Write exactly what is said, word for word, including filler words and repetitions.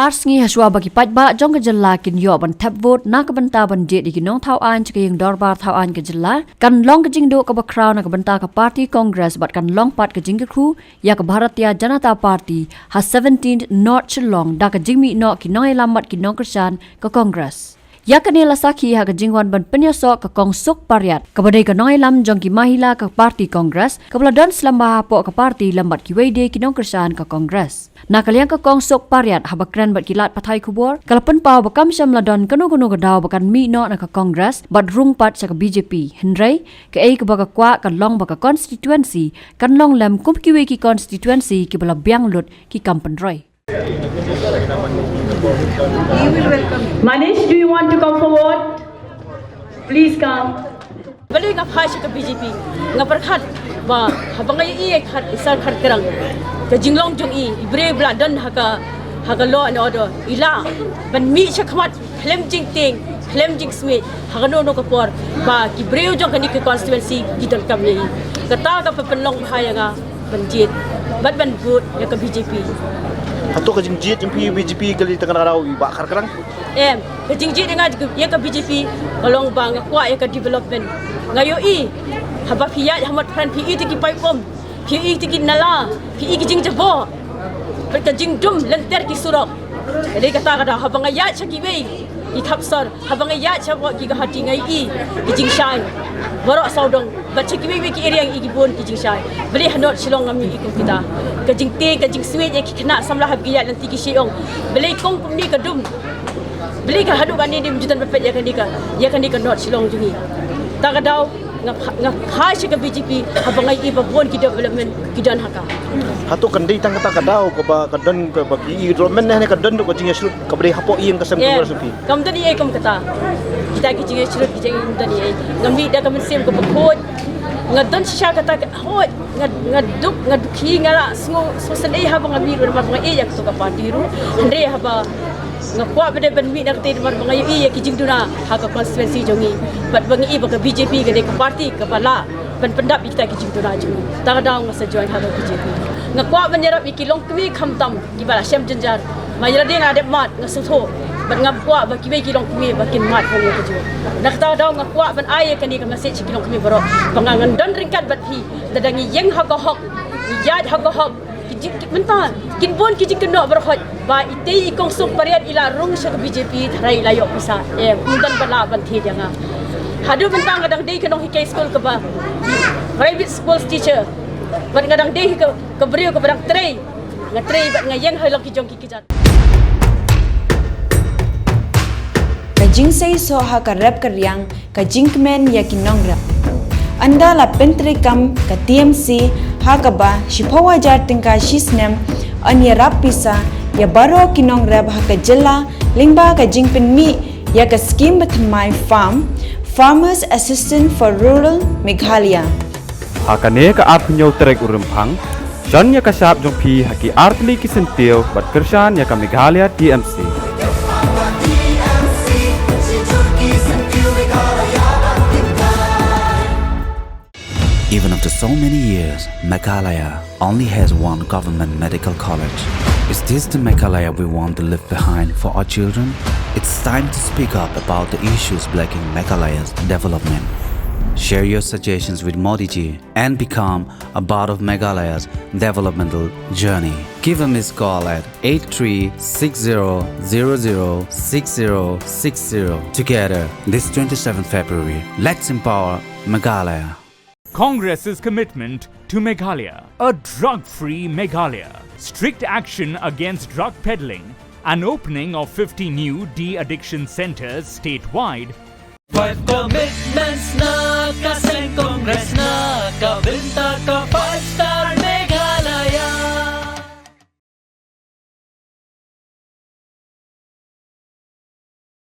Ar sngi hashwa ba ki paidbah jong ka jylla kin ïoh ban thep vote na ka bynta ban jied ïa ki nongthaw aiñ sha ka ïing dorbar thaw aiñ ka jylla, kan long ka jingduh kaba khraw na ka bynta ka party Congress bad kan long pat ka jingkyrkhu ïa ka Bharatiya Janata Party ha seventeenth North Shillong da ka jingmih noh ki nongïalam bad ki nongkyrshan ka Congress. Ïa kane la sakhi ha ka jingwan ban pynïasoh ka Kong Suk Pariat, kaba dei ka nongïalam jong ki mahila ka party Congress, kaba la don slem bha hapoh ka party lem bad kiwei de ki nongkyrshan ka Congress. Na ka liang ka Kong Suk Pariat, haba kren bad ki lad pathai khubor, ka la pynpaw ba kam shym la don kano kano ka daw ba kan mih noh na ka Congress bad rung pat sha ka B J P. Hynrei kaei kaba ka kwah ka long ba ka constituency kan long lem kum kiwei ki constituency kiba la biang lut ki kam pynroi. Manish, do you want to come forward? Please come. Balei nga phai sha ka B J P? Nga pyrkhat ba haba nga ïohi ïa ka Sir Kharkrang, ka jinglong jong i, i briew ba la don ha ka, ha ka law and order, i lah ban mih sha khmat khlem jingtieng, khlem jingsngewsih ha kano kano ka por, ba ki briew jong kane ka constituency ki donkam ïa i. Kata ka pynlong bha ïa nga ban jied bad ban vote ïa ka B J P. Hato ka jingjied jong phi B J P ka lei tang kata ka daw i Bah Kharkrang? Em, ka jingjied ïa nga ïa ka B J P ka long ba nga kwah ïa ka development. Nga ïohi haba phi ïaid ha Motphran phi ïohi te ki paip um, phi ïohi te ki nala, phi ïohi ki jingjabok bad ka jingdum lynter ki surok. Ka dei kata ka daw haba nga ïaid sha kiwei ki thapsor, haba nga ïaid sha ki Guwahati nga ïohi ki jingshai baroh sawdong. Bad sha kiwei kiwei ki area nga ïohi ki bun ki jingshai. Balei ha North Shillong ngam ïohi kum kita? Ka jingtieng, ka jingsngewsih ïa ki khynnah samla haba ki ïaid lynti ki shu ong, balei kong kumne ka dum? Balei ka haduh kane ym ju don ba peit ïa kane ka, ïa kane ka North Shillong jong ngi? Ta ka daw nga pha-, nga phai sha ka B J P haba nga ïohi ba bun ki development ki don ha ka. Hato kan dei tang kata ka daw kaba ka don kaba ki ïohi development ne, ne ka don ruh ka jingïashlur kaba dei hapoh ïing ka sem? Em, ka ruh shuh phi. Kam don ei ei kum kata. Kita ki jingïashlur ki jingdon ei ei. Nga mih da ka mynsiem kaba khuid. Nga don shisha kata ka, hooid, nga, nga duk, nga dukhi, nga la sngew, sngewsynei haba nga mih ruh namar ba nga ïeit ïa kato ka party ruh. Hynrei haba nga kwah ba dei ban mih na katei namar ba nga ïohi ïa ki jingduna ha ka constituency jong ngi. Bad ba nga ïohi ba ka B J P ka dei ka party kaba lah ban pyndap ïa kita ki jingduna jong ngi. Ta ka daw nga sa join ha ka B J P. Nga kwah ban ïarap ïa ki longkmie khamtam kiba la shem jynjar. Mar ïa lade nga dep mad, nga sngewthuh. Bad nga kwah ba kiwei ki longkmie ba kin mad ha ngi kajuh. Na kata ka daw nga kwah ban ai ïa kane ka message sha ki longkmie baroh ba nga ngan don ryngkat bad phi. Lada ngi ïeng ha ka hok, ngi ïaid ha ka hok, ki jing, ki, mynta kin bun ki jingkynnoh baroh hok ba itei i Kong Suk Pariat i la rung sha ka B J P, tharai i la ïoh pisa. Em, ym don ba lah ban thied ïa nga. Haduh mynta nga dang dei ka nonghikai skul kaba private school teacher. Bad nga dang dei ka, ka briew kaba dang trei. Nga trei bad nga ïeng ha long ki jong ki kjat. Ka jingseisoh ha ka rep ka riang, ka jingkmen ïa ki nongrep. Ynda la pyntreikam ka T M C ha kaba shiphew hajar tyngka shi snem, yn ïarap pisa ïa baroh ki nongrep ha ka jylla lyngba ka jingpynmih ïa ka skhim bathymmai farm, Farmers Assistance for Rural Meghalaya. Ha kane ka arphew hynñiew tarik u Rymphang, shon ïa ka shap jong phi ha ki artylli ki syntiew bad kyrshan ïa ka Meghalaya T M C. Even after so many years, Meghalaya only has one government medical college. Is this the Meghalaya we want to leave behind for our children? It's time to speak up about the issues blocking Meghalaya's development. Share your suggestions with Modi ji and become a part of Meghalaya's developmental journey. Give a missed call at eight three six zero zero zero six zero six zero. Together, this twenty-seventh February, let's empower Meghalaya. Congress's commitment to Meghalaya. A drug-free Meghalaya. Strict action against drug peddling. An opening of fifty new de-addiction centers statewide. Five commitments na ka seng Congress na ka bynta ka